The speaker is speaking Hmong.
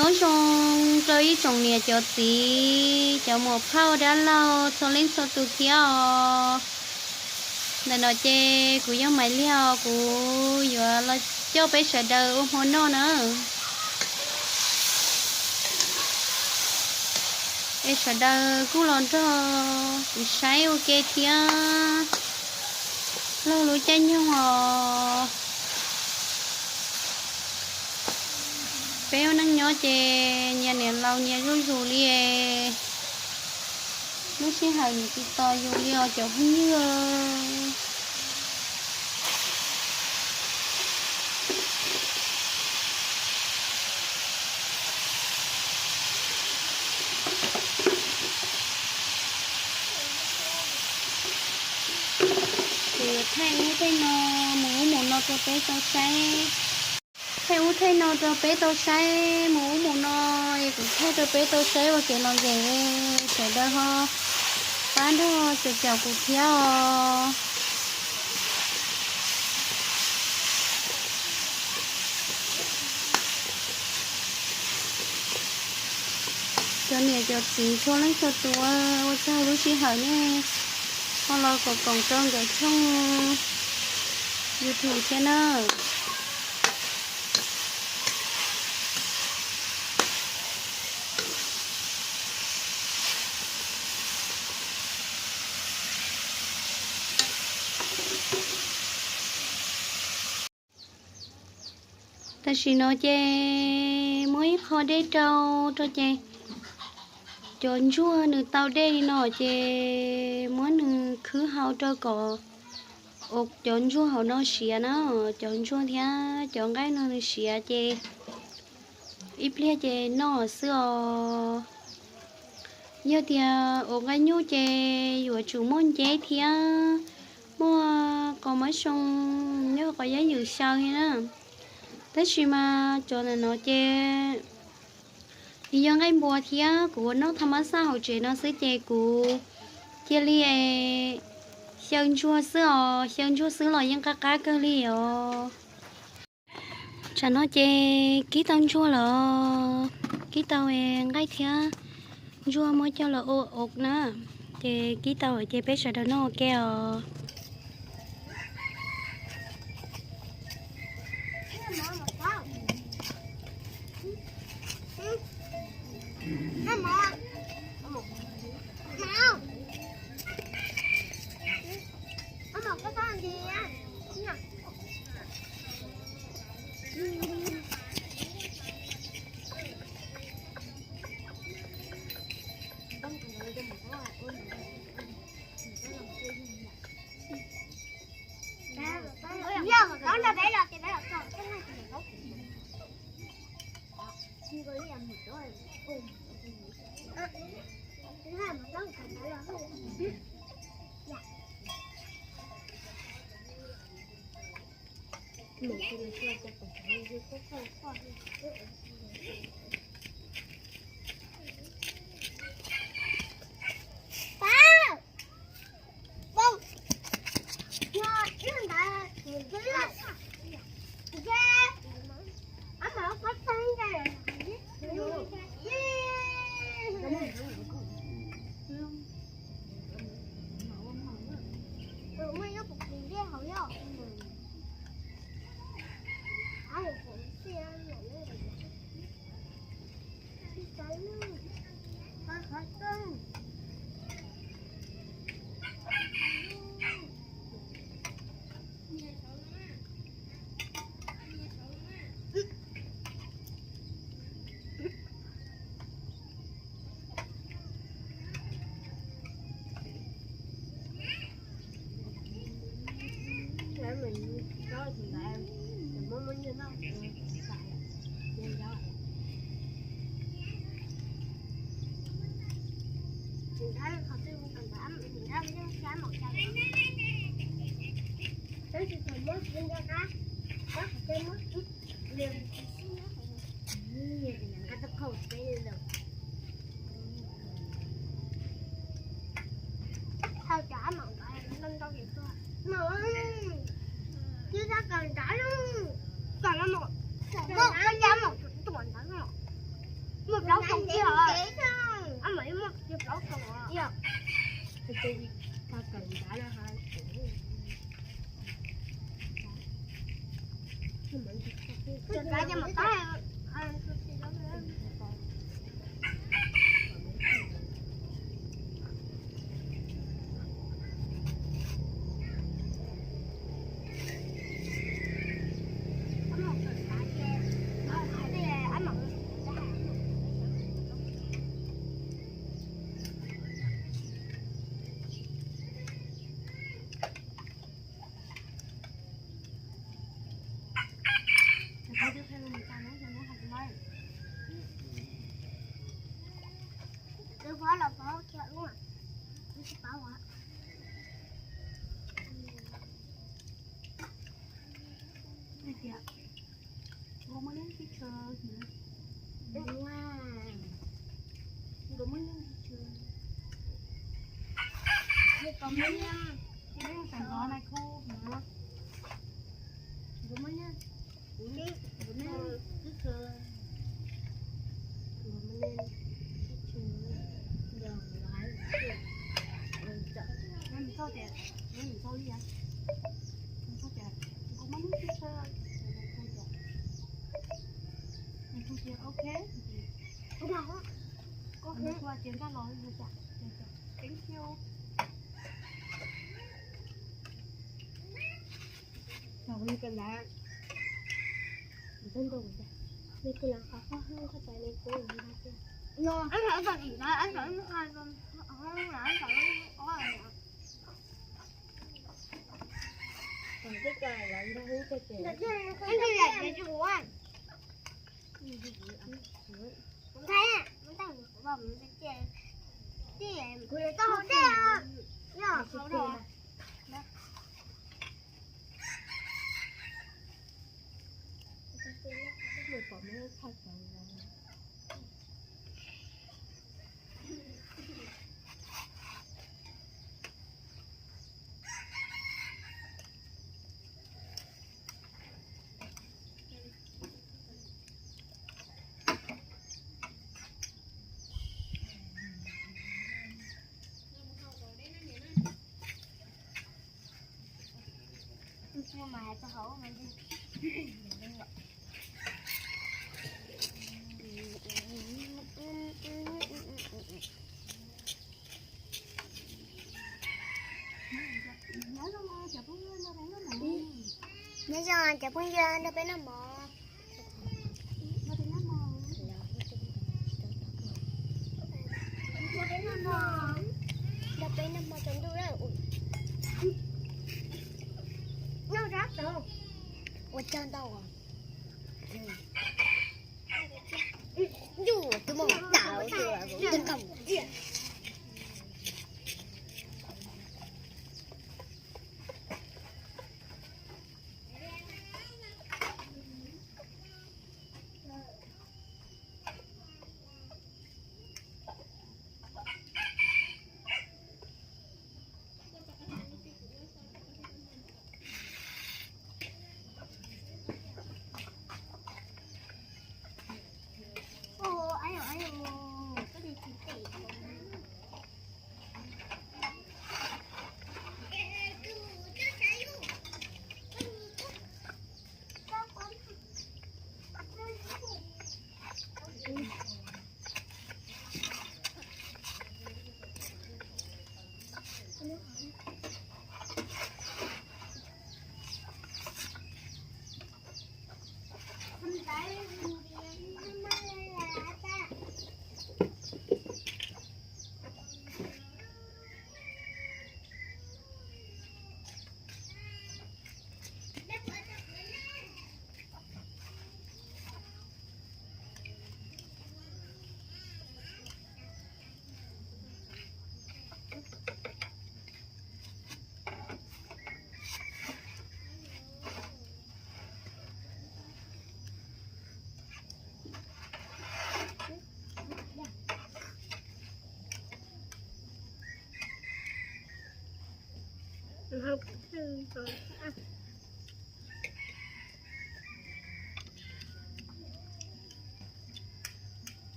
Nyob zoo rau ib tsoom niam cov txiv, cov muam phauj dab laug txhua leej txhua tus thiab os. Ntawm no ces kuv yog Maiv Liag os, kuv yuav los coj peb sawv daws ua hmo noj na. Es sawv daws kuj los nrog kuv saib ua ke thiab. Laug lub caij nyoog os, peb ua neej nyob ces nyias niam laus nyias zuj zus li. Lub sij hawm nws tsis tos yus li os cov phooj ywg. Ces thaij ub thaij no, mus ub mus no rau peb tau saib. Thaij ub thaij no rau peb tau saib, mus ub mus no, es kuv thaij rau peb tau saib ua kev lom zem, sawv daws ho pab nrog caum caum kuv thiab os. Cov niam cov txiv txhua leej txhua tus, ua tsaug lub sij hawm nej ho los koom koom rau nkawd tshooj YouTube thiab na. Tam sim no ces muab ib qho dej rau rau ces cov ntsuag nws tau dej li no ces muab nws khwb hau rau kom ua cov ntsuag hauv no siav na, cov ntsuag thiab cov nqaij no nws siav ces ib pliag ces noj xwb os. Yog tias ua nqaij nyuj ces yuav tsum muaj nceb thiab muaj qos mab zoo, yog qos yab ywm xyaw li na. Tab sis mas cov ntawm no ces nws yog nqaij npua thiab kuv ua noj tha mab xaj hauv tsev no xwb ces kuv cia li xyaw ntsuag xwb os, xyaw ntsuag xwb los yeej qab qab kawg li os. Tsam no ces kib tau ntsuag lawm, kib tau nqaij thiab ntsuag muab coj los ua ua na, ces kib tau ces peb sawv daws noj ua ke os. Thau cov ab mom ntawd ntau ntau ces tuaj. Mom, cia rau kom nrov lawm. Kom los mom, kom cov ab mom tuaj ntawd mom. Plaub kaus thiab hos. Ab, mas ib muaj plaub kaus os. Nyob zoo cov phooj ywg, nrog peb noj mov. Nrog peb noj mov tsaus ntuj lawm. Ua tsaug ntau. Ntuj, tus muaj tas tus nkaum tiag.